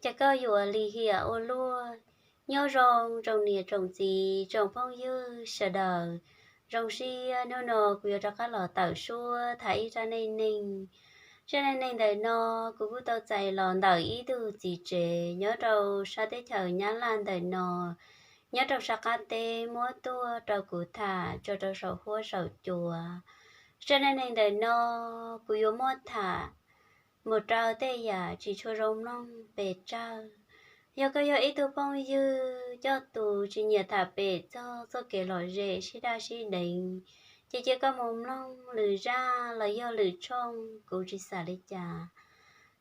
Es koj yuav lim hiam ua luaj. Nyob zoo tsoom niam tsoom txiv tsoom phooj ywg sawv daws. Zoo siab hnub no kuv yuav rov qab los tawm suab tham ib zaj neej neeg. Zaj neej neeg ntawm no kuv kuj tau txais los ntawm ib tug txiv tsev nyob rau sab teb chaws Nyab Laj ntawm no, nyob rau sab qab teb muab tuaj rau kuv tham tso rau saum huab saum cua. Zaj neej neeg ntawm no kuv yuav muab tham mus rau tej yam tsis tshua zoo mloog pes tsawg. Yog koj yog ib tug phooj ywg coj tus tsis nyiam tham pem txog txoj kev lom zem sib daj sib deev, ces cia koj mus mloog lwm zaj los yog lwm tshooj kuv tsis xav li cas.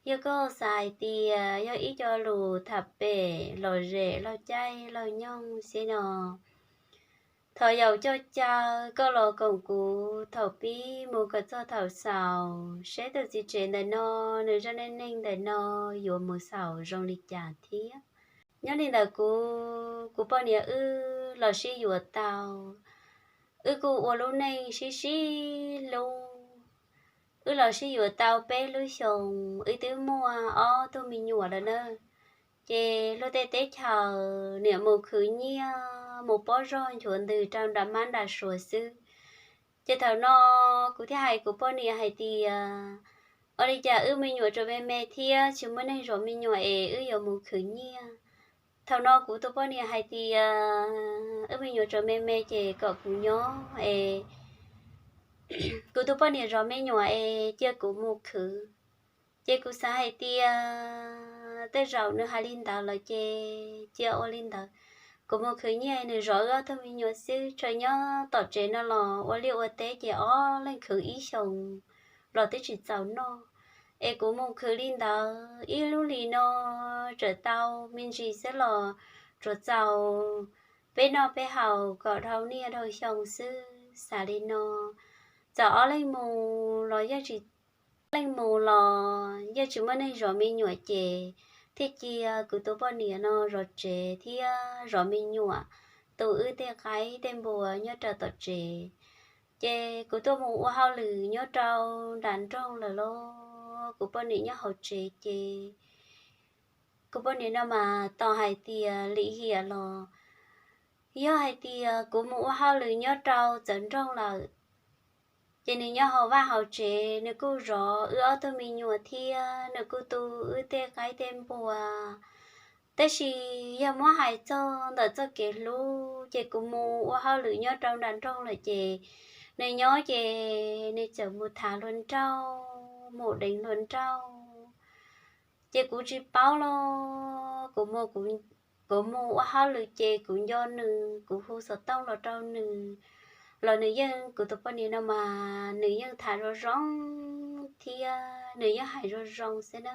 Yog koj xav hais tias yog ib co lus tham pem lom zem laug caij laug nyoog xwb no, thov yaum coj caw koj los koom kuv thaum pib mus kom txog thaum xaus seb tus txiv tsev ntawm no nws zaj neej neeg ntawm no yuav mus xaus zoo li cas thiab. Nyob li ntawm kuv, kuv poj niam wb los sib yuav tau, wb kuj ua lub neej sib sib hlub. Wb los sib yuav tau peb lub xyoos, wb twb muaj ob tug me nyuam lawm na. Ces luag tej teb chaws niam mus khwv nyiaj mus pob zog nchuav ntws rau nram mab nram suav xwb. Ces thaum no kuv thiaj hais kuv poj niam hais tias, ua li cas wb me nyuam tseem me me thiab tsis muaj neeg zov me nyuam es wb yuav mus khwv nyiaj? Thaum no kuv tus poj niam hais tias, wb me nyuam tseem me me ces kom kuv nyob es kuv tus poj niam zov me nyuam es cia kuv mus khwv. Ces kuv xav hais tias tej zaum nws hais li ntawd lawm ces cia ua li ntawd, kuv mus khwv nyiaj nws zov wb ob tug me nyuam xwb. Tseem nyob tom tsev no los ua liaj ua teb ces ob leeg khwv ib xyoos los twb tsis txaus noj. Es kuv mus khwv li ntawd ib lub hlis no tseem tau me ntsis xwb los tsuas txaus peb noj peb haus kom dhau niaj dhau xyoo xwb, xav li no. Txawm ob leeg mus los yeej tsis, ob leeg mus los yeej tsis muaj neeg zov me nyuam ces thiaj cia kuv tus poj niam no zov tsev thiab zov me nyuam, tu wb tej qaib tej npua nyob rau tom tsev. Ces kuv tuaj mus ua hauj lwm nyob rau nram nroog lawm los kuv poj niam nyob hauv tsev ces kuv poj niam no mas tos hais tias lim hiam los yog hais tias kuv mus ua hauj lwm nyob rau txawv nroog lawm, ces nws nyob hauv vaj hauv tsev nws kuj zov wb ob tug me nyuam thiab nws kuj tu wb tej qaib tej npua. Tab sis yog muab hais txog ntawm txoj kev hlub ces kuv mus ua hauj lwm nyob rau nram nroog lawm ces nws nyob ces nws txawm mus thav hluas nraug mus deev hluas nraug. Ces kuv tsis paub los kuv mus, kuv mus ua hauj lwm ces kuv nco nws, kuv hu xov tooj los rau nws los nws yeej, kuv tus poj niam no mas nws yeej tham zoo zoo thiab nws yeej hais zoo zoo xwb na.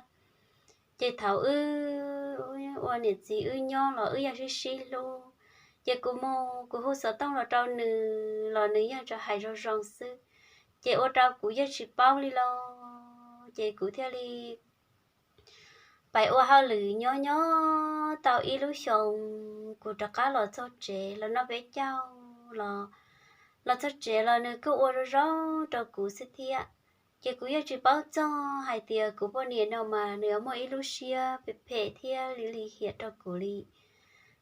Ces thaum wb ua niam txiv wb nyob los wb yeej sib sib hlub. Ces kuv mus kuv hu xov tooj los rau nws los nws yeej tsuas hais zoo zoo xwb. Ces ua rau kuv yeej tsis paub li los ces kuv thiaj li pais ua hauj lwm nyob nyob tau ib lub xyoos kuv rov qab los txog tsev los noj peb caug los, los txog tsev los nws kuj ua zoo zoo rau kuv xwb thiab. Ces kuv yeej tsis paub txog hais tias kuv poj niam no mas nws yuav muaj ib lub siab phem phem thiab lim lim hiam rau kuv li.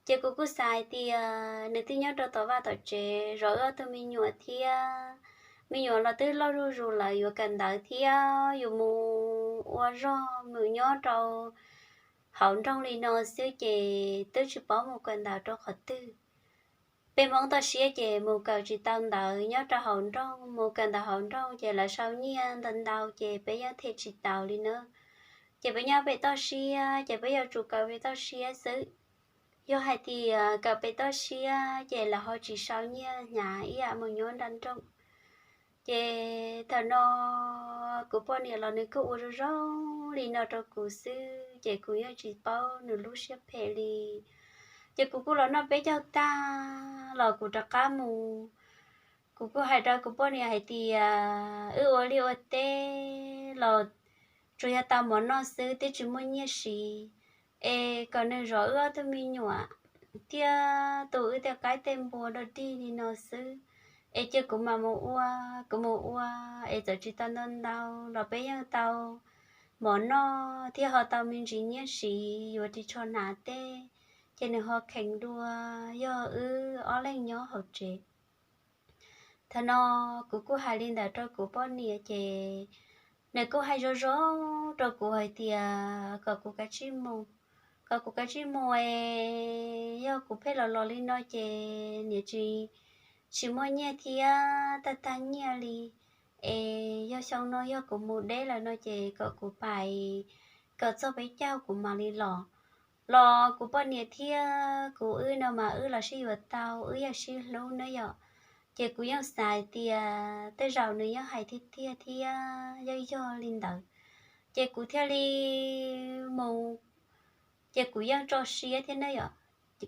Ces kuv kuj xav hais tias nws twb nyob rau tom vaj tom tsev zov wb ob tug me nyuam thiab, me nyuam los twb loj zuj zus lawm yuav kawm ntawv thiab yuav mus ua zog mus nyob rau hauv nroog li no xwb ces twb tsis paub mus kawm ntawv rau qhov twg. Peb Hmoob toj siab ces mus kawm tsis tau ntawv nyob rau hauv nroog, mus kawm ntawv hauv nroog ces lawv sau nyiaj ntau ntau ces peb yeej them tsis taus li na. Ces peb nyob pem toj siab ces peb yuav tsum kawm pem toj siab xwb. Yog hais tias kawm pem toj siab ces lawv ho tsis sau nyiaj hnyav ib yam mus nyob nram nroog. Ces thaum no kuv poj niam los nws kuj ua zoo zoo li no rau kuv xwb ces kuv yeej tsis paub nws lub siab phem li. Ces kuv kuj los noj peb caug tag los kuv rov qab mus. Kuv kuj hais rau kuv poj niam hais tias wb ua liaj ua teb los tsuas yog tau mov noj xwb twb tsis muaj nyiaj siv, es kom nws zov wb ob tug me nyuam thiab tu wb tej qaib tej npua dog dig li no xwb. Es cia kuv mam mus ua, kuv mus ua es txawm tsis tau ntau ntau los peb yeej tau mov noj thiab ho tau me ntsis nyiaj siv yuav ris tsho hnav tej, ces nws ho kheev dua yog wb ob leeg nyob hauv tsev. Thaum no kuv kuj hais li ntawd rau kuv poj niam ces nws kuj hais zoo zoo rau kuv hais tias kom kuv kav tsij mus, kom kuv kav tsij mus es yog kuv pheej los los li no ces niam tsis, tsis muaj nyiaj thiab tag tag nyiaj li. Es yog xyoo no yog kuv mus deb lawm no ces kom kuv pais, kom txog peb caug kuv mam li los. Los kuv poj niam thiab kuv wb no mas wb los sib yuav tau, wb yeej sib hlub na yom. Ces kuv yeej xav hais tias tej zaum nws yeej hais tiag tiag thiab yeej yog li ntawd. Ces kuv thiaj li mus, ces kuv yeej tso siab thiab ne yom.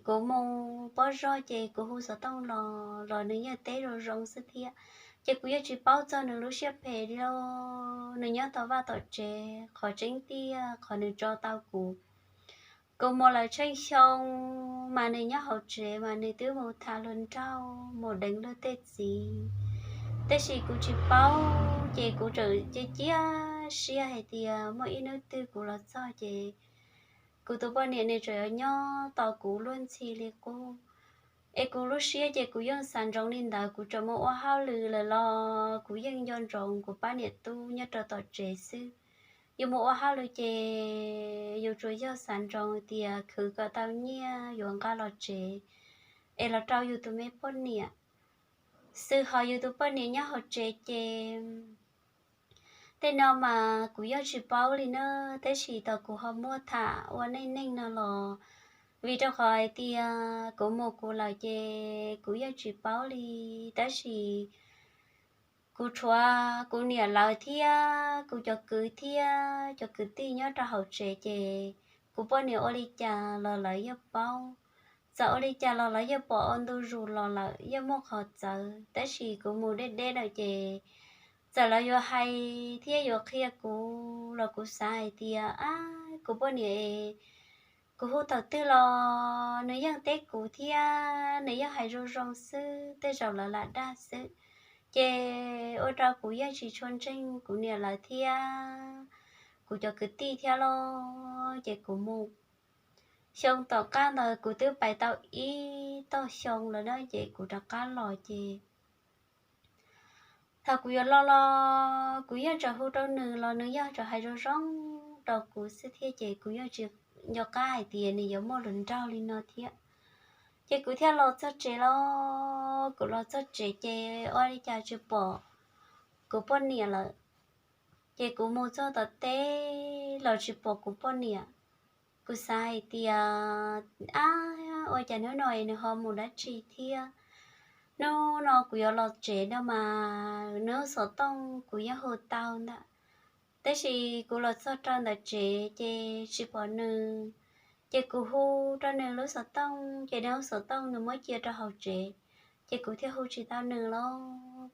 Kuv mus pob zog ces kuv hu xov tooj los los nws yeej teb zoo zoo xwb thiab. Ces kuv yeej tsis paub txog nws lub siab phem li os, nws nyob tom vaj tom tsev, qhov tseeb tiag qhov nws tso tau kuv. Kuv mus lawm tsheej xyoo mas nws nyob hauv tsev mas nws twb mus tham luag nraug, mus deev luag tej txiv, tab sis kuv tsis paub. Ces kuv txawm cia cia siab hais tias muaj ib hnub twg kuv los txog ces kuv tus poj niam nws tseem yuav nyob tos kuv luag ntxhi li qub. Es kuv lub siab ces kuv yeej xav ntsoov li ntawd, kuv tseem mus ua hauj lwm lawm los kuv yeej nco ntsoov kuv pab niam tub nyob rau tom tsev xwb. Yus mus ua hauj lwm ces yus tsuas yog xav ntsoov tias khwv kom tau nyiaj yuav nqa los tsev es los rau yus tus me poj niam xwb, ho yus tus poj niam nyob hauv tsev ces tej no mas kuv yeej tsis paub li na. Tab sis tau kuv ho muaj tham ua neej neeg no los vim rau qhov hais tias kuv mus kuv lawm ces kuv yeej tsis paub li. Tab sis kuv tshuav kuv niam lawv thiab kuv cov kwv thiab cov kwv tij nyob rau hauv tsev ces kuv poj niam ua li cas los lawv yeej paub. Txawm ua li cas los lawv yeej pom ua ntu zus los lawm yeej muaj qhov txawv, tab sis kuv mus deb deb lawm ces txawm lawv yuav hais thiab yuav qhia kuv los kuv xav hais tias, ab, kuv poj niam, kuv hu thaum twg los nws yeej teb kuv thiab nws yeej hais zoo zoo xwb, tej zaum lawv lam dag xwb. Ces ua rau kuv yeej tsis tshua ntseeg kuv niam lawv thiab kuv cov kwv tij thiab los ces kuv mus. Xyoo tom qab ntawd kuv twb pais tau ib tog xyoo lawm na ces kuv rov qab los ces thaum kuv yuav los los kuv yeej tseem hu rau nws los nws yeej tseem hais zoo zoo rau kuv xwb thiab ces kuv yeej tsis nco qab hais tias nws yuav muaj hluas nraug li no thiab. Ces kuv thiaj los txog tsev los, kuv los txog tsev ces ua li cas tsis pom kuv poj niam lawm. Ces kuv mus txog tom teb los tsis pom kuv poj niam. Kuv xav hais tias, ab, ua cas hnub no es nws ho mus dab tsi thiab? Hnub no kuv yuav los tsev no mas nws lub xov tooj kuv yeej hu tau ntag, tab sis kuv los txog rau ntawm tsev ces tsis pom nws. Ces kuv hu rau nws lub xov tooj ces nws lub xov tooj nws muab cia rau hauv tsev, ces kuv thiaj hu tsis tau nws los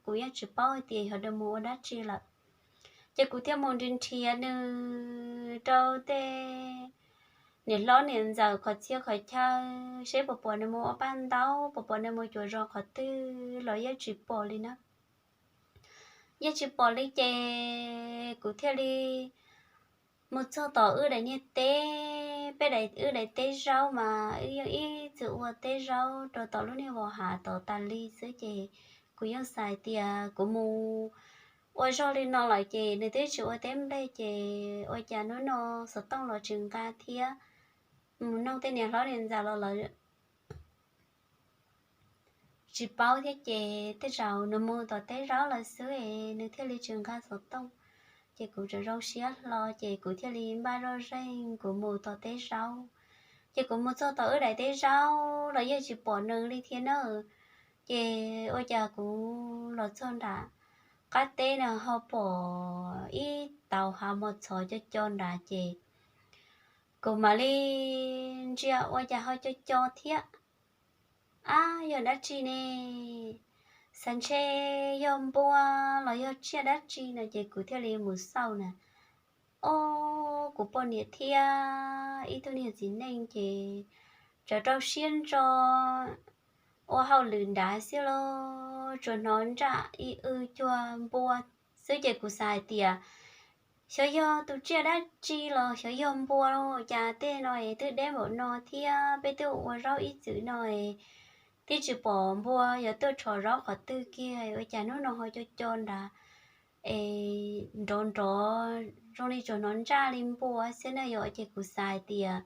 kuv yeej tsis paub hais tias yog nws mus ua dab tsi lawm. Ces kuv thiaj mus nrhiav nrhiav nws rau tej niam hlob niam ntxawm qhov txhia qhov chaw seb puas pom nws mus ua paj ntaub, puas pom nws mus cuav zos qhov twg los yeej tsis pom li na. Yeej tsis pom li ces kuv thiaj li mus txog tom wb daim niag teb, peb daim, wb daim teb zaub mas wb yeej ib txwm ua teb zaub rau tom lub niag vos hav tod tas li xwb ces kuv yeej xav tias kuv mus ua zog li no lawm ces nws twb tsis ua teb nplej ces ua cas hnub no xov tooj los tsis nqa thiab, mus noog tej niam hlob niam ntxawm los lawv tsis paub thiab ces tej zaum nws mus tom teb zaub lawm xwb es nws thiaj li tsis nqa xov tooj. Ces kuv tseem zoo siab hlo ces kuv thiaj li npaj zoj zeeg kuv mus tom teb zaub. Ces kuv mus txog tom wb daim teb zaub los yeej tsis pom nws li thiab na. Ces ua cas kuv los txog nram qab teb no ho pom ib tauv hav mos txhov co co nrad ces kuv mam li ntsia ua cas ho co co thiab. Ab, yog dab tsi ne? Xav ntshe yog npua los yog tsiaj dab tsi no ces kuv thiaj li mus xauj na. Ob, kuv poj niam thiab ib tug niag txiv neej ces tsawv rau siab ntso ua hauj lwm nrad xwb los tsuas hnov ntsaj ib w cuag npua xwb ces kuv xav hais tias xyov yog tus tsiaj dab tsi los xyov yog npua los cas tej no es twb deb npaum no thiab peb twb ua zaub ib txwm no es twb tsis pom npua yuav tuaj rho zaub qhov twg kiag, ua cas hnub no ho co co nrad es nrov nrov zoo li tsuas hnov ntsaj li npua xwb na yom. Ces kuv xav hais tias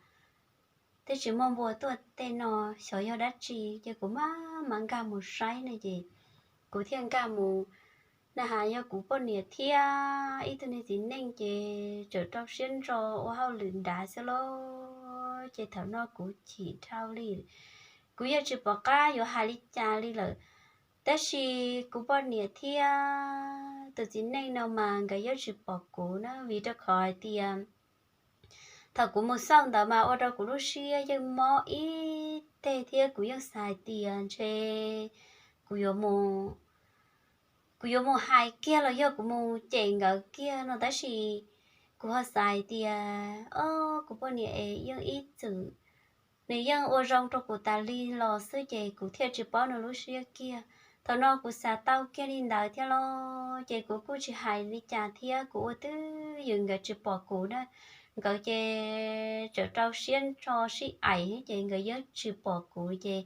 twb tsis muaj npua tuaj tej no, xyov yog dab tsi, ces kuv mam mam nkag mus saib ne. Ces kuv thiaj nkag mus na has yog kuv poj niam thiab ib tug niag txiv neej ces tseem rau siab ntso ua hauj lwm nrad xwb lauj. Ces thaum no kuv chim dhau li, kuv yeej tsis pom qab yuav hais li cas li lawm. Tab sis kuv poj niam thiab tus txiv neej no mas nkawd yeej tsis pom kuv na, vim rau qhov hais tias thaum kuv mus xauj ntawd mas ua rau kuv lub siab yeej mob ib teg thiab kuv yeej xav hais tias ntshe kuv yuav mus, kuv yuav mus hais kiag los yog kuv mus cem nkawd kiag no, tab sis kuv ho xav hais tias o, kuv poj niam es yeej ib txwm nws yeej ua zoo rau kuv tas li los xwb ces kuv thiaj tsis paub nws lub siab kiag. Thaum no kuv xav tau kiag li ntawd thiab los ces kuv kuj tsis hais li cas thiab, kuv ua twj ywm nkawd tsis pom kuv na. Nkawd ces tseem rau siab ntso sib aim ces nkawd yeej tsis pom kuv ces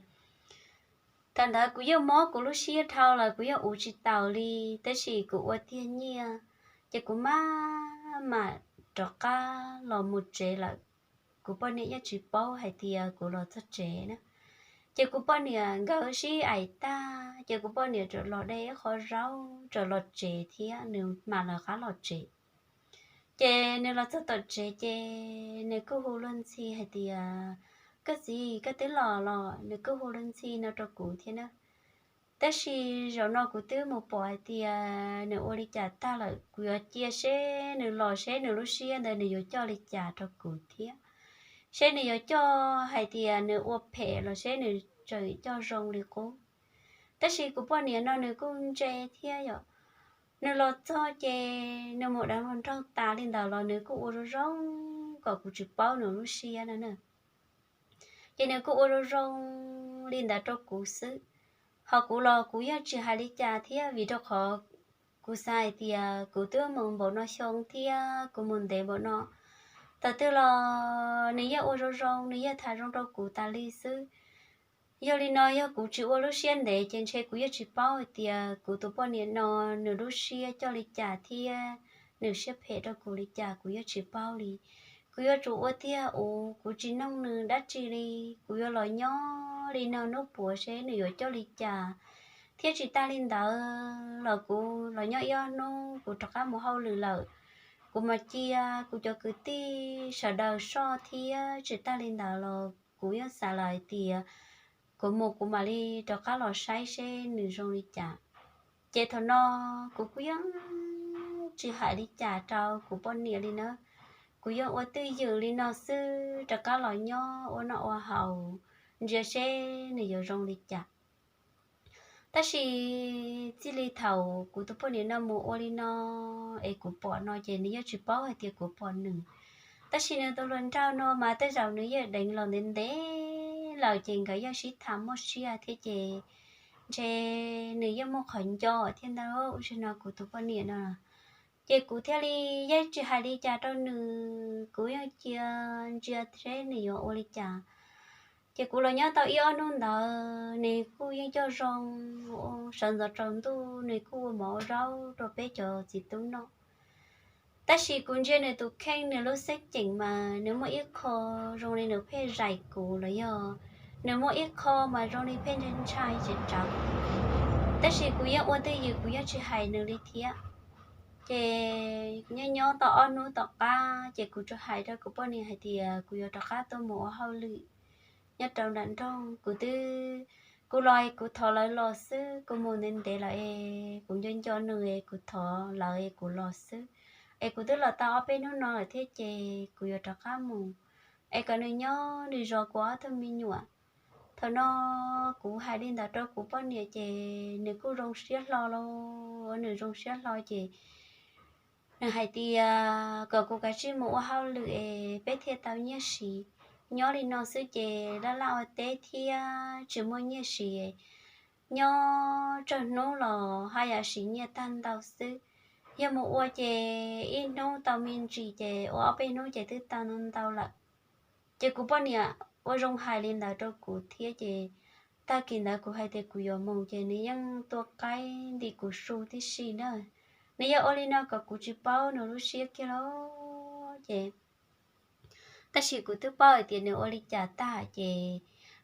thaum ntawd kuv yeej mob kuv lub siab dhau lawm, kuv yeej ua tsis taus li, tab sis kuv ua tiag nyiaj ces kuv mam mam rov qab los mus tsev lawm. Kuv poj niam yeej tsis paub hais tias kuv los txog tsev na. Ces kuv poj niam nkawd sib aim tag ces kuv poj niam txawm los de ib qho zaub txawm los tsev thiab nws mam lawv qab los tsev. Ces nws los txog tom tsev ces nws kuj hu luag ntxhi hais tias koj txiv koj twb los los, nws kuj hu luag ntxhi no rau kuv thiab na. Tab sis zaum no kuv twb mus pom hais tias nws ua li cas tag lawm, kuv yuav cia seb nws los seb nws lub siab ntawd nws yuav coj li cas rau kuv thiab, seb nws yuav coj hais tias nws ua phem los seb nws tseem coj zoo li qub. Tab sis kuv poj niam no nws kuj ntse thiab yom, nws los txog ces nws mus deev hluas nraug tas li ntawd los nws kuj ua zoo zoo kom kuv tsis paub nws lub siab no na. Ces nws kuj ua zoo zoo li ntawd rau kuv xwb, ho kuv los kuv yeej tsis hais li cas thiab vim rau qhov kuv xav hais tias kuv twb mus npaum no xyoo thiab kuv mus ntev npaum no, thaum twg los nws yeej ua zoo zoo, nws yeej tham zoo rau kuv tas li xwb. Yog li no yog kuv tsis ua lub siab ntev ces ntshe kuv yeej tsis paub hais tias kuv tus poj niam no nws lub siab coj li cas thiab nws siab phem rau kuv li cas kuv yeej tsis paub li. Kuv yuav tsum ua tiag ua, kuv tsis noog nws dab tsi li, kuv yuav los nyob li no hnub puav seb nws yuav coj li cas. Thiab tsis tas li ntawd los kuv los nyob ib ob hnub kuv rov qab mus hauj lwm lawm, kuv mam cia kuv cov kwv tij sawv daws soj thiab tsis tas li ntawd los kuv yeej xav lawm hais tias kuv mus kuv mam li rov qab los saib seb nws zoo li cas. Ces thaum no kuv kuj yeej tsis hais li cas rau kuv poj niam li na, kuv yeej ua twj ywm li no xwb rov qab los nyob ua noj ua haus ntsia seb nws yuav zoo li cas. Tab sis txij li thaum kuv tus poj niam no mus ua li no es kuv pom no ces nws yeej tsis paub hais tias kuv pom nws. Tab sis nws tus hluas nraug no mas tej zaum nws yeej deev los ntev ntev lawm ces nkawd yeej sib tham muaj siab thiab ces ntshe nws yeej muaj qhov nco thiab ntag ua zaum no kuv tus poj niam no. Ces kuv thiaj li yeej tsis hais li cas rau nws, kuv yeej cia ntsia seb nws yuav ua li cas. Ces kuv los nyob tau ib ob hnub ntawd nws kuj yeej coj zoo, sawv ntxov tsaus ntuj nws kuj ua mov ua zaub rau peb cov txiv tub noj. Tab sis kuv ntsia nws tus kheej nws lub xeeb ceem mas nws muaj ib qho zoo li nws pheej zais kuv los yog nws muaj ib qho mas zoo li pheej ntshai ntshai tseem tsawv. Tab sis kuv yeej ua twj ywm kuv yeej tsis hais nws li thiab. Ces nyob nyob tau ob hnub tom qab ces kuv tsuas hais rau kuv poj niam hais tias kuv yuav rov qab tuaj mus ua hauj lwm nyob rau nram nroog. Kuv twb, kuv los es kuv thov lawv los xwb, kuv mus ntev ntev lawm es kuv nco nco nws es kuv thov lawv es kuv los xwb. Es kuv twb los tau ob peb hnub no lawm thiab ces kuv yuav rov qab mus es kom nws nyob nws zov kuv ob tug me nyuam. Thaum no kuv hais li ntawd rau kuv poj niam ces nws kuj zoo siab hlo lauj, nws zoo siab hlo ces nws hais tias kom kuv kav tsij mus ua hauj lwm es peb thiaj tau nyiaj siv. Nyob li no xwb ces laj laj ua teb thiab tsis muaj nyiaj siv, nyob tsawg hnub los haj yam siv nyiaj tag ntau xwb. Yog mus ua ces ib hnub tau me ntsis ces ua ob peb hnub ces twb tau ntau ntau lawm. Ces kuv poj niam ua zoo hais li ntawd rau kuv thiab ces tag kis ntawd kuv hais tias kuv yuav mus ces nws yeej tua qaib nti kuv su tib si na. Nws yeej ua li no kom kuv tsis paub nws lub siab kiag lauj. Ces tab sis kuv twb paub hais tias nws ua li cas tag ces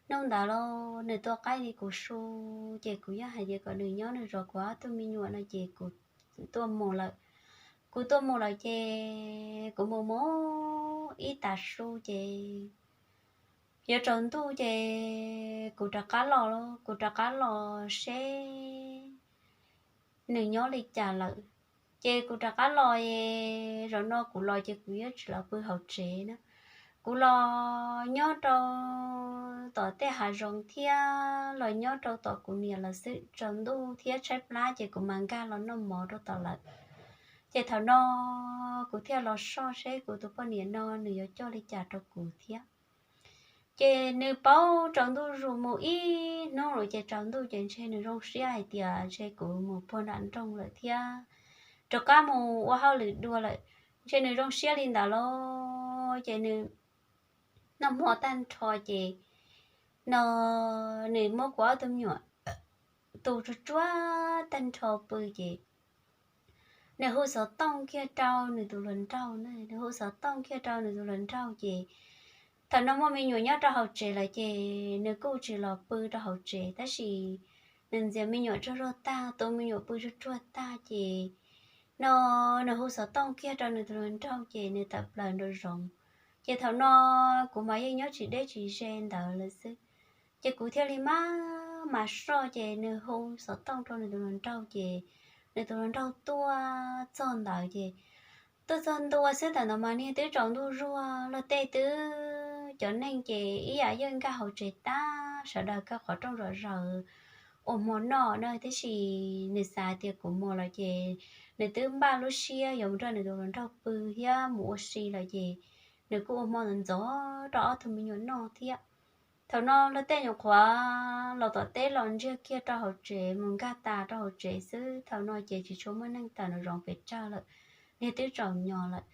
hnub ntawd los nws tua qaib li kuv su, ces kuv yeej hais tias kom nws nyob nws zov kuv ob tug me nyuam no ces kuv tuaj mus lawm. Kuv tuaj mus lawm ces kuv mus mus ib tav su ces yuav tsaus ntuj ces kuv rov qab los, kuv rov qab los seb nws nyob li cas lawm. Ces kuv rov qab los es zaum no kuv los ces kuv yuav tsis los pw hauv tsev na. Kuv los nyob rau tom tej hav zoov thiab los nyob rau tom kuv niam lawv xwb, tsaus ntuj thiab tshaib plab ces kuv mam nkag los noj mov rau tom lawv. Ces thaum no kuv thiaj los soj seb kuv tus poj niam no nws yuav coj li cas rau kuv thiab. Ces nws paub tsaus ntuj zus mus ib hnub lawm ces tsaus ntuj ces ntshe nws zoo siab hais tias ntshe kuv mus puag nram nroog lawm thiab rov qab mus ua hauj lwm dua lawm, ntshe nws zoo siab li ntawd los ces nws noj hmo tag nrho ces no nws muab kuv ob tug me nyuam tu tsuag tsuag tag nrho pw ces nws hu xov tooj kiag rau nws tus hluas nraug na, nws hu xov tooj kiag rau nws tus hluas nraug ces thaum no muaj me nyuam nyob rau hauv tsev lawm ces nws kuj tsis los pw rau hauv tsev tab sis nws ntxias me nyuam tsuag tsuag tag, tu me nyuam pw tsuag tsuag tag ces no nws hu xov tooj kiag rau nws tus hluas nraug ces nws tawm plaws nraum zoov. Ces thaum no kuv mas yeej nyob tsis deb tsis ze ntawd lawm xwb. Ces kuv thiaj li maj mam soj ces nws hu xov tooj rau nws tus hluas nraug ces nws tus hluas nraug tuaj txog ntawd ces tuaj txog ntua xwb, tam ntawd mas niag twb tsaus ntuj zuag, luag tej twb cov neeg ces ib yam yeej nkag hauv tsev tag, sawv daws kaw qhov rooj zom zaws ua hmo noj na, tiam sis nws xav tias kuv mus lawm ces nws twb npaj lub siab yuav mus nrog nws tus hluas nraug pw thiab mus ua si lawm ces nws kuj ua hmo ntxov ntxov rau ob tug me nyuam noj thiab. Thaum no luag tej nyuam qhuav los tom teb los ntsiag kiag rau hauv tsev mus nkag tas rau hauv tsev xwb, thaum no ces tsis tshua muaj neeg tawm nraum zoov pes tsawg lawm, niag twb tsaus nyos lawm.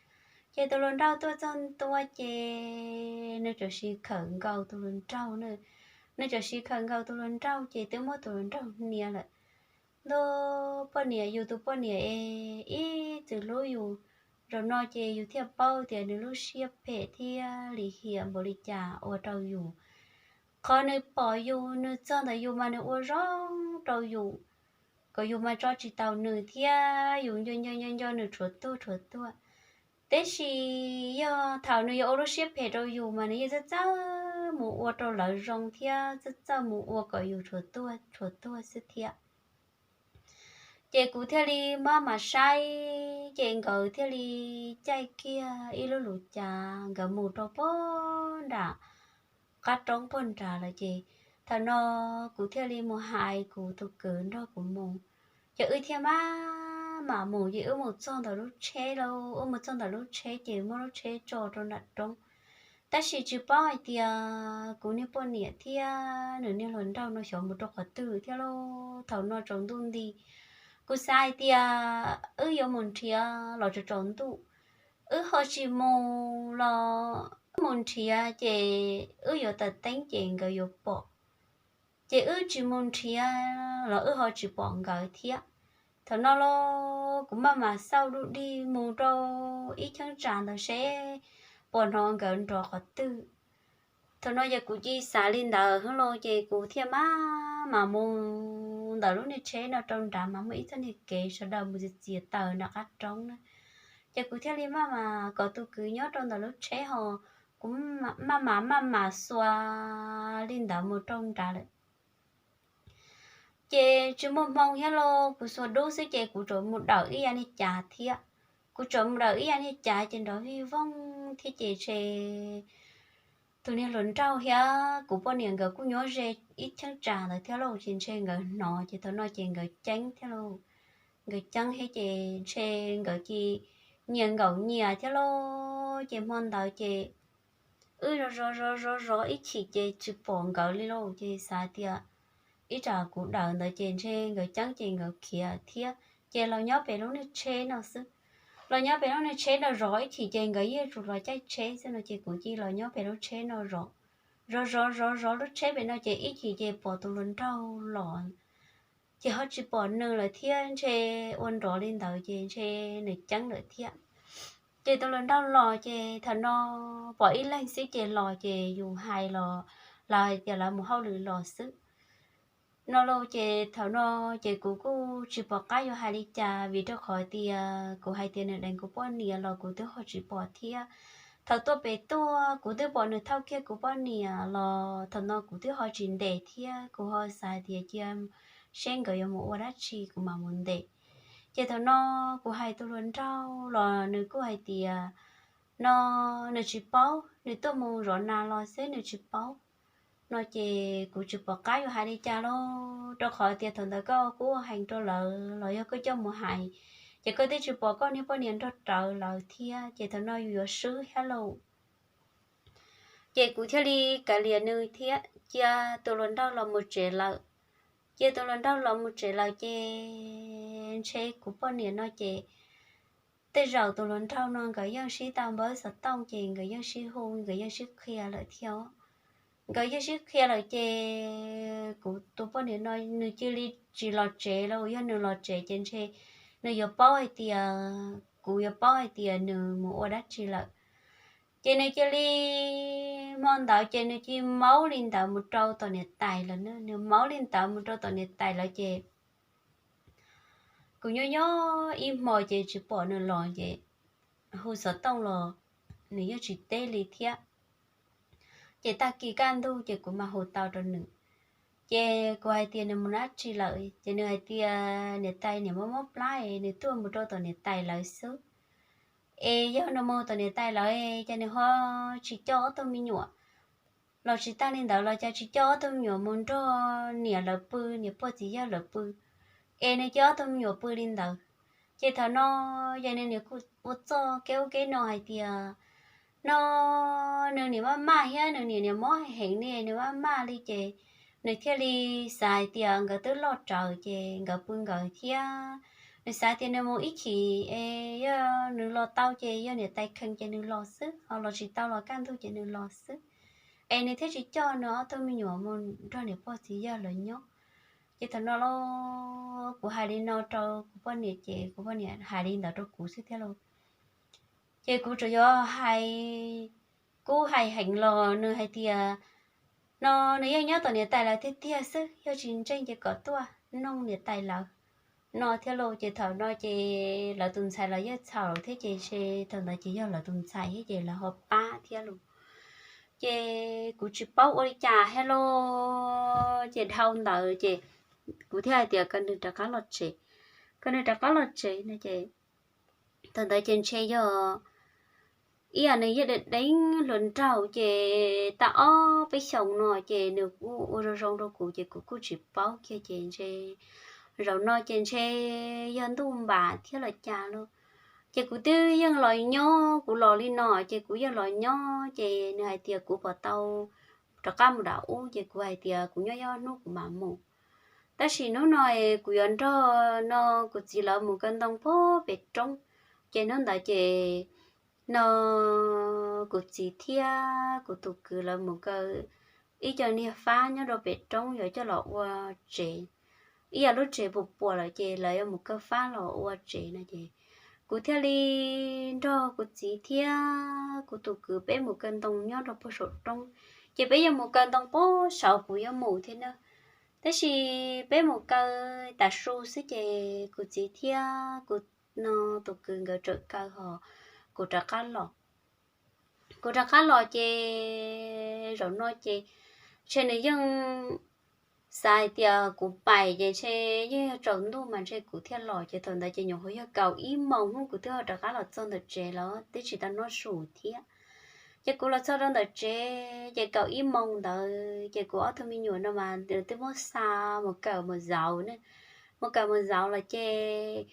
Ces tus hluas nraug tuaj txog ntua ces nws txawm siv khawm nkaus tus hluas nraug na, nws txawm siv khawm nkaus tus hluas nraug ces twb muab tus hluas nraug hnia lawm. Ntuj, poj niam, yus tus poj niam es ib txwm hlub yus, zaum no ces yus thiaj paub tias nws lub siab phem thiab lim hiam npaum li cas ua rau yus. Qhov nws pom yus, nws txog ntawm yus mas nws ua zoo rau yus, kom yus mas tso tsis tau nws thiab yus nco nco nco nco nws rhuav tuag rhuav tuag. Tiam sis yog thaum nws yuav ua lub siab phem rau yus mas nws yeej txawj txawj mus ua rau lawv zoo thiab txawj txawj mus ua kom yus rhuav tuag rhuav tuag xwb thiab. Ces kuv thiaj li maj mam saib, ces nkawd thiaj li caij kiag ib lub lus cas nkawd mus rau puag nram qab roob puag nrad lawm ces thaum no kuv thiaj li mus hais kuv tus kwv nrog kuv mus. Ces wb thiaj maj mam mus, ces wb mus txog ntawm lub tsheb lauj, wb mus txog ntawm lub tsheb ces muab lub tsheb tso rau nram roob. Tab sis tsis paub hais tias kuv niag poj niam thiab nws niag hluas nraug no xyov mus rau qhov twg thiab lauj. Thaum no tsaus ntuj nti, kuv xav hais tias wb yuav mus nrhiav los tsaus tsaus ntuj, wb ho tsis mus los wb mus nrhiav ces wb yuav tawm teeb ces nkawd yuav pom. Ces wb tsis mus nrhiav los wb ho tsis pom nkawd thiab. Thaum no los kuv maj mam xauj dub dig mus rau ib cheeb tsam ntawd seb puas hnov nkawd nrov qhov twg. Thaum no ces kuv cia xav li ntawd xwb los ces kuv thiaj maj mam mus ntawm lub niag tsheb no rau nrad mas muaj ib txoj niag kev sawv daws mus txiav txiav taws nram qab roob na. Ces kuv thiaj li maj mam kom tus kwv nyob rau ntawm lub tsheb ho kuv maj mam maj mam xuas li ntawd mus rau nrad lawm. Ces tsis muaj hmoo thiab los kuv xuas dub xwb ces kuv tsuas mus dawm ib yam niag cav thiab. Kuv tsuas mus dawm ib yam niag cav ces nrov vij voog thiab ces ntshe tus niag hluas nraug thiab kuv poj niam nkawd kuj nyob ze ib cheeb tsam ntawd thiab lauj, ces ntshe nkawd hnov ces thaum no ces nkawd ceeb thiab lauj. Nkawd ceeb thiab ces ntshe nkawd cia nyias nkaum nyias thiab lauj. Ces hmo ntawd ces wb zov zov zov zov zov ib chim ces tsis pom nkawd li lauj, ces xav tias ib tsam kuv dawm ntawd ces ntshe nkawd ceeb ces nkawd khiav thiab. Ces los nyob pem lub niag tsheb no xwb. Los nyob pem lub niag tsheb no zov ib chim ces nkawd yeej tsuas los caij tsheb xwb no ces kuv cia li los nyob pem lub tsheb no zov. Zov zov zov zov lub tsheb pem no ces ib chim ces pom tus hluas nraug los, ces ho tsis pom nws lawm thiab, ntshe ua nrov li ntawd ces ntshe nws ceeb lawm thiab. Ces tus hluas nraug los ces thaum no pom ib leeg xwb ces los ces yus hais los lawv hais tias lawv mus hauj lwm los xwb no lauj. Ces thaum no ces kuv kuj tsis pom qab yuav hais li cas vim rau qhov tias kuv hais tias nws deev kuv poj niam los kuv twb ho tsis pom thiab. Thaum tuaj pem tuaj kuv twb pom nws thauj kiag kuv poj niam los thaum no kuv twb ho tsis ntes thiab, kuv ho xav hais tias cia seb nkawd yuav mus ua dab tsi kuv mam mus ntes. Ces thaum no kuv hais tus hluas nraug los nws kuj hais tias no nws tsis paub, nws tuaj mus zov nas los xwb nws tsis paub no ces kuv tsis pom qab yuav hais li cas lauj, rau qhov tias thaum ntawd koj kuj ua heev rau lawv los yog koj coj mus hais, ces koj twb tsis pom koj niag poj niam nrog rawv lawv thiab, ces thaum no yus yuav swb thiab lauj. Ces kuv thiaj li kav liam nws thiab cia tus hluas nraug los mus tsev lawm. Cia tus hluas nraug los mus tsev lawm ces ntshe kuv poj niam no ces tej zaum tus hluas nraug no nkawd yeej sib tau npawb xov tooj ces nkawd yeej sib hu, nkawd yeej sib qhia lawm thiab. Nkawd yeej sib qhia lawm ces kuv tus poj niam no nws cia li tsis los tsev los, yog nws los tsev ces ntshe nws yuav paub hais tias, kuv yuav paub hais tias nws mus ua dab tsi lawm. Ces nws cia li, hmo ntawd ces nws cia li maub li ntawd mus rau tom niam tais lawm na, nws maub li ntawd mus rau tom niam tais lawm ces kuv nyob nyob ib hmo ces tsis pom nws los ces hu xov tooj los nws yeej tsis teb li thiab. Ces tag kis kaj ntug ces kuv mam hu tau rau nws. Ces kuv hais tias nws mus dab tsi lawm, ces nws hais tias niam tais niam mob mob plab es nws tuaj mus rau tom niam tais lawv xwb. Es yog nws mus tom niam tais lawv ces nws ho tsis coj ob tug me nyuam, los tsis tag li ntawd los cas tsis coj ob tug me nyuam mus nrog niam lawv pw, niam pog txiv yawg lawv pw, es nws coj ob tug me nyuam pw li ntawd. Ces thaum no ces nws niam kuj ua txoj kev ub kev no hais tias no nws niam maj maj thiab nws niam niam mob heev li, nws maj maj li ces nws thiaj li xav hais tias nkawd twb loj raws ces nkawd pw nkawd thiab. Nws xav tias nws mus ib chim es yog nws los tau ces yog niam tais kheev ces nws los xwb, ho los tsis tau los kaj ntug ces nws los xwb. Es nws thiaj tsis coj nws ob tug me nyuam mus nrog niam pog txiv yawg lawv nyob. Ces thaum no los kuv hais li no rau kuv poj niam ces kuv poj niam hais li ntawd rau kuv xwb thiab lauj. Ces kuv tsuas yuav hais, kuv hais heev los nws hais tias no nws yeej nyob tom niam tais lawv tiag tiag xwb, yog tsis ntseeg ces kom tuaj nug niam tais lawv no thiab lauj. Ces thaum no ces lawv tus ntxhais los yeej txhaum thiab ces ntshe thaum ntawd ces yog lawv tus ntxhais thiab ces lawv ho pab thiab lauj. Ces kuv tsis paub ua li cas thiab lauj, ces dhau ntawd ces kuv thiaj hais tias kom nws rov qab los tsev, kom nws rov qab los tsev no ces thaum ntawd ces ntshe yog ib yam nws yeej deev deev hluas nraug ces tau ob peb xyoos no ces nws kuj ua zoo zoo rau kuv ces kuv kuj tsis paub kiag ces ntshe zaum no ces ntshe yog ntuj npam thiab los cas lauj. Ces kuv twb yeej los nyob, kuv los li no ces kuv yeej los nyob ces nws hais tias kuv puas tau rov qab mus nram ub ces kuv hais tias kuv nyob ib hnub kuv mam mus. Tab sis hnub no es kuv yuav nrog no kuv txiv lawv mus kaw ntoo puag pem roob. Ces hnub ntawd ces no kuv txiv thiab kuv tus kwv lawv mus kaw ib co niag fab nyob rau pem roob yuav coj los ua tsev. Ib yam lub tsev puas puas lawm ces lawv yuav mus kaw fab los ua tsev no ces kuv thiaj li nrog kuv txiv thiab kuv tus kwv peb mus kaw ntoo nyob rau puag saum roob. Ces peb yuav mus kaw ntoo puag saud kuv yuav mus thiab na. Tab sis peb mus kaw tas su xwb ces kuv txiv thiab kuv no tus kwv nkawd tsawm kaw ho kuv rov qab los. Kuv rov qab los ces zaum no ces ntshe nws yeej xav hais tias kuv pais ces ntshe yeej yog tsaus ntuj mas ntshe kuv thiaj los ces thaum ntawd ces nyuam qhuav yog kaum ib moos hnub kuv twb ho rov qab los txog ntawm tsev lawm twb tsis tau noj su thiab. Ces kuv los txog rau ntawm tsev ces kaum ib moos ntawd ces kuv ob tug me nyuam no mas nws twb muab xa mus kawm mus zauv ne. Mus kawm mus zauv los ces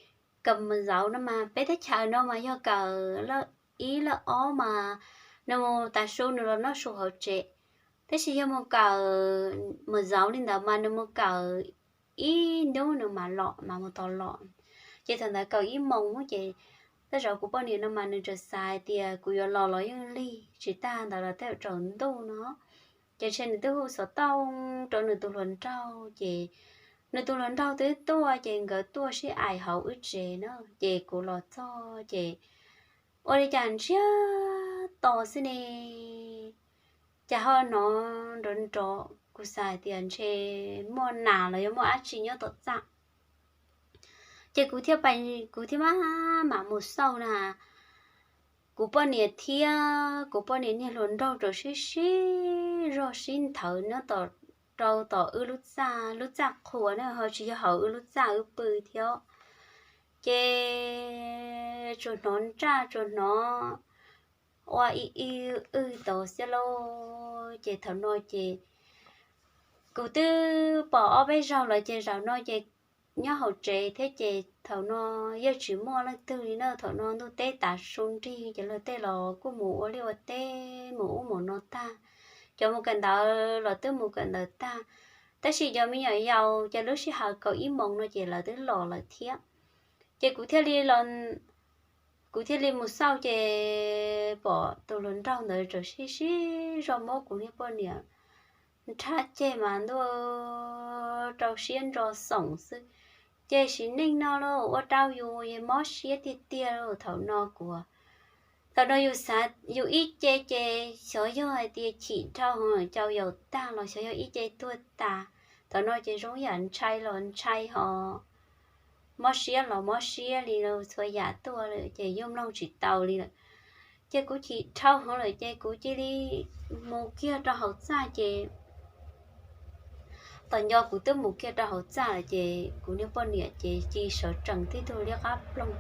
kawm mus zauv no mas peb teb chaws no mas yog kawm laj ib laj ob mas nws mus tas su nws los noj su hauv tsev. Tab sis yog mus kawm mus zauv li ntawd mas nws mus kawm ib hnub nws mam los mas mus tos los. Ces thaum ntawd kaum ib moos ces tej zaum kuv poj niam no mas nws txawm xav hais tias kuv yuav los los yeej lig, tsis tas ntawd los tej zaum tsaus ntuj no. Ces ntshe nws twb hu xov tooj rau nws tus hluas nraug, ces nws tus hluas nraug twb tuaj, ces nkawd tuaj sib aim hauv wb tsev na. Ces kuv los txog ces ua li cas ntsiag to xwb ne, cas ho hnov nrov nrov, kuv xav hais tias ntshe muaj nas los yog muaj dab tsi nyob tom txaj. Ces kuv thiaj, kuv thiaj maj mam mus xauj na, kuv poj niam thiab kuv poj niam niag hluas nraug txawm sib sib zog sib nthawv nyob tom, rau tom wb lub txaj, lub txaj qhua na, ho tsis yog hauv wb lub txaj wb pw thiab. Ces tsuas hnov ntsaj tsuas hnov ua ib ib wb tau xwb lauj. Ces thaum no ces kuv twb pom ob peb zaug lawm ces zaum no ces nyob hauv tsev thiab ces thaum no yeej tsis muaj leej twg li na. Thaum no ntuj teb tav su nrig ces luag tej los kuj mus ua liaj ua teb mus ub mus no tag, cov mus kawm ntawv los twb mus kawm ntawv tag. Tab sis cov me nyuam yaus ces lub sij hawm kaum ib moos no ces lawv twb los lawm thiab. Ces kuv thiaj li los, kuv thiaj li mus xauj ces pom tus hluas nraug ntawd txawm sib sib zog muab kuv niag poj niam nrhab ceg mas ntuj rau siab ntso xoom xwb. Ces sim neej no los ua rau yus mob siab tiag tiag. Thaum no kuv, thaum no yus xav yus ib ce ces xyov yog hais tias chim dhau cau yaus tag los xyov yog ib ce tuag tas. Thaum no ces zoo yam ntshai los ntshai ho mob siab los mob siab li txhua yam tuaj lawm ces yeej mloog tsis tau li lawm. Ces kuv chim dhau heev lawm ces kuv cia li mus kiag rau hauv txaj ces tom nco kuv twb mus kiag rau hauv txaj lawm ces kuv niag poj niam ces cia li sawv tsees tib tug liab qab ploog,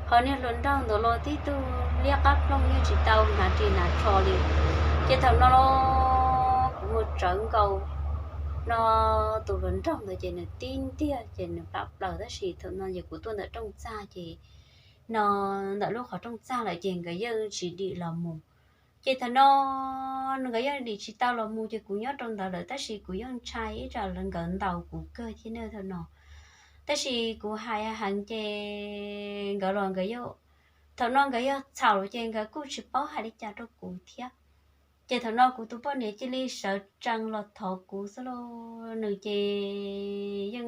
ho niag hluas nraug ntawd los tib tug liab qab ploog yeej tsis tau hnav ris hnav tsho li. Ces thaum no los kuv mus tsawv nkaus no tus hluas nraug ntawd ces nws tib ntiag ces nws plam plaws tab sis thaum no ces kuv tuaj ntawm rooj txaj ces no ntawm lub qhov rooj txaj lawm ces nkawd yeej tsis dim los mus. Ces thaum no nkawd yeej dim tsis tau los mus ces kuv nyob rau ntawd lawm tab sis kuv yeej ntshai ib tsam nkawd ntaus kuv kawg thiab na thaum no. Tab sis kuv hais heev ces nkawd los nkawd, thaum no nkawd yog txhaum ces nkawd kuj tsis paub hais li cas rau kuv thiab. Ces thaum no kuv tus poj niam cia li sawv tsees los thov kuv xwb lauj. Nws ces yeej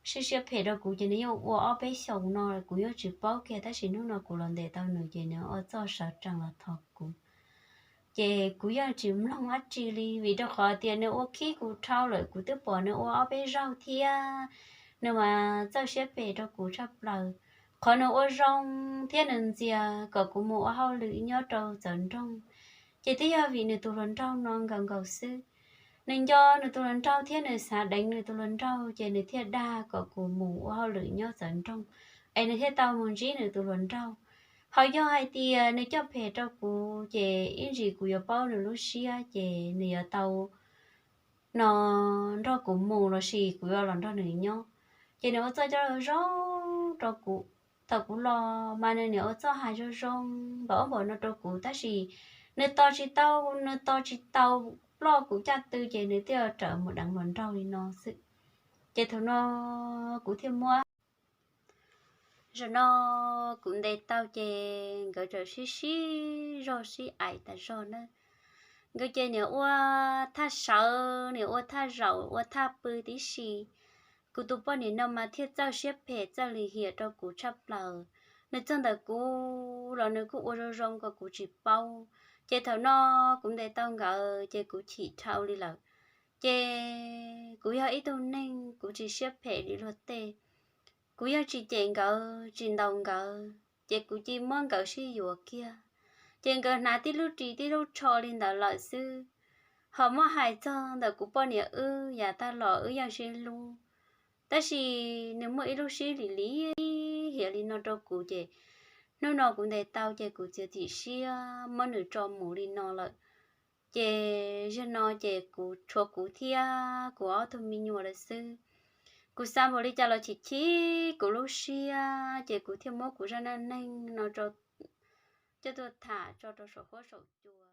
siab siab phem rau kuv ces nws yeej ua ob peb xyoos no kuv yeej tsis paub kiag tab sis hnub no kuv los ntes tau nws ces nws ua txuj sawv tsees los thov kuv. Ces kuv yeej tsis mloog dab tsi li vim rau qhov tias nws ua khib kuv dhau lawm kuv twb pom nws ua ob peb zaug thiab. Nws mas txawj siab phem rau kuv tshaj plaws. Qhov nws ua zoo thiab nws ntxias kom kuv mus ua hauj lwm nyob rau txawv nroog ces twb yog vim nws tus hluas nraug no nkaus nkaus xwb. Nws nco nws tus hluas nraug thiab nws xav deev nws tus hluas nraug ces nws thiaj dag kom kuv mus ua hauj lwm nyob txawv nroog es nws thiaj tau mus ntsib nws tus hluas nraug. Ho yog hais tias nws coj phem rau kuv ces ib ntsis kuv yuav paub nws lub siab ces nws yuav tau no nrog kuv mus lossis kuv yuav los nrog nws nyob. Ces nws ua txuj coj zoo rau kuv. Thaum kuv los mas nws niaj ua txuj hais zoo zoo npaum ub npaum no rau kuv tab sis nws tos tsis tau, nws tos tsis tau ploj kuv caj tw ces nws thiaj rawm mus deev hluas nraug li no xwb. Ces thaum no kuv thiaj muab, zaum no kuv ntes tau ces nkawd txawm sib sib zog sib aim tas zog na. Nkawd ces niaj ua thaj sawv, niaj ua thaj zaum, ua thaj pw tib si. Kuv tus poj niam no mas thiaj txawj siab phem txawj lim hiam rau kuv tshaj plaws. Nws txog ntawm kuv los nws kuj ua zoo zoo kom kuv tsis paub. Ces thaum no kuv ntes tau nkawd ces kuv chim dhau li lawm. Ces kuv yog ib tug neeg kuv tsis siab phem li luag tej. Kuv yeej tsis cem nkawd tsis ntaus nkawd ces kuv cia muab nkawd sib yuav kiag. Ces nkawd hnav tib lub ris tib lub tsho li ntawd lawm xwb. Ho muab hais txog ntawm kuv poj niam wb yav tag los wb yeej sib hlub, tab sis nws muaj ib lub siab lim hiam li no rau kuv ces hnub no kuv ntes tau ces kuv txiav txim siab muab nws tso mus li no lawm. Ces zaum no ces kuv tshuav kuv thiab kuv ob tug me nyuam lawm xwb. Kuv xav npaum li cas los chim chim kuv lub siab ces kuv thiaj muab kuv zaj neej neeg no coj tuaj tham tso rau saum huab saum cua.